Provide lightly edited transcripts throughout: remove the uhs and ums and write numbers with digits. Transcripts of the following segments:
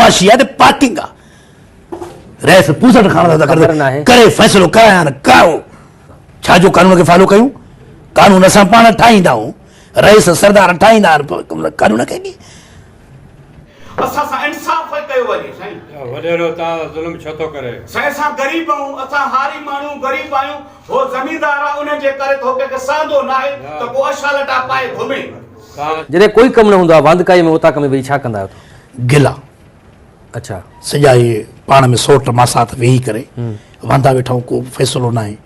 بدمعاشي آ ته پارڪنگ آ. رئيس پوسٽ کڻڻ ٿا خبر ناهي. ڪري فيصلو ڪرايان نه ڪرايو. ڇا جو قانون کي فالو ڪيون؟ قانون اسان پاڻ ٺاهيندا آهيون. رئيس سردار ٺاهيندا آهن قانون کي به. اسان سان انصاف ڪيو وڃي سائين. وڏيرو توهان سان ظلم ڇو ٿو ڪري. سائين اسان غريب آهيون اسان هاري ماڻهو غريب آهيون هو زميندار آ انهن جي ڪري ته هو ڪنهن کي سهندو ناهي ته ڪو اشا لٽا پائي گهمي. جڏهن ڪوئي ڪم نه هوندو آهي واندڪائي ۾ اوطاق ۾ ويهي ڇا ڪندا آهيو توهان؟ گلا. اڇا. سڄا اهي پاڻ ۾ سوٽ ماسات ويهي ڪري واندا ويٺا آهيون ڪو فيصلو ناهي.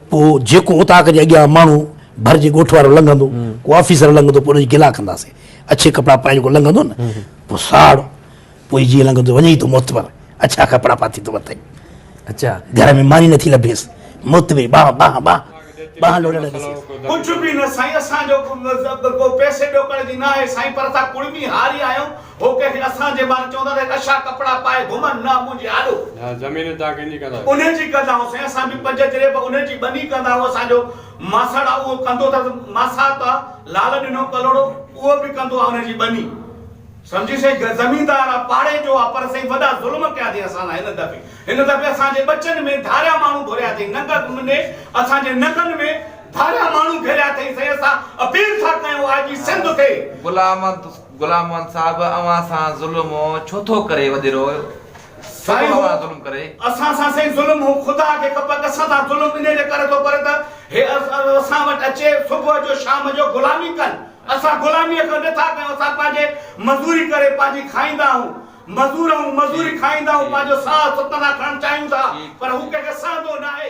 پوء جيڪو اوطاق جي اڳيان ماڻهو ڀر جي ڳوٺ وارو لنگهندو، ڪو آفيسر لنگهندو پوء ان جي گلا ڪنداسين. اڇي ڪپڙا پائي جيڪو لنگهندو نه پوء ساڙ پوء جيئن لنگهندو وڃي ٿو معتبر اڇا ڪپڙا پاتي ٿو وتئي. اڇا. گهر ۾ ماني نٿي لڀيس معتبر ٻانهن ٻانهن ٻانهن ٻانهن لوڙڻ ڏسيس. ڪجهه به نه سائين اسان جو ڪو پئسي ڏوڪڙ جي ناهي سائين پر اسان ڪڙمي هاري آهيون هو ڪنهن کي اسان جي باري چوندا ته اڇا ڪپڙا پائي گهمن نه منهنجي آڏو. ها زمين تان ڪنهن جي ڪندا آهيو؟ انهن جي ڪندا آهيون سائين اسان به پنج جريب انهن جي ٻني ڪندا آهيون اسان جو ماسڙ آ اهو ڪندو اٿس ماسات آ لال ڏنو ڪلهوڙو اهو به ڪندو آ انهن جي ٻني سمجهي سائين زميندار آ پاڙي جو آ پر سائين وڏا ظلم ڪيا اٿئي اسان سان هن دفعي هن دفعي اسان جي ٻچن ۾ ڌاريا ماڻهو گهريا اٿئي ننگ ۾ اسان جي ننگن ۾ ڌاريا ماڻهو گهريا اٿئي سائين اسان اپيل ٿا ڪيون آء جي سنڌ کي. غلام غلام محمد صاحب اوهان سان ظلم ڇو ٿو ڪري وڏيرو ڇو ٿو اوهان سان ظلم ڪري. اسان سان سائين ظلم هو خدا کي خبر ته اسان سان ظلم انهي جي ڪري ٿو ڪري ته هي اسان وٽ اچي صبح جو شام جو غلامي ڪن اسان غلامي کان نٿا ڪيون اسان پنهنجي مزوري ڪري پنهنجي کائيندا آهيون مزور آهيون مزوري کائيندا آهيون پنهنجو ساهه ستندا کڻڻ چاهيون ٿا پر هو ڪنهن کي سهندو ناهي.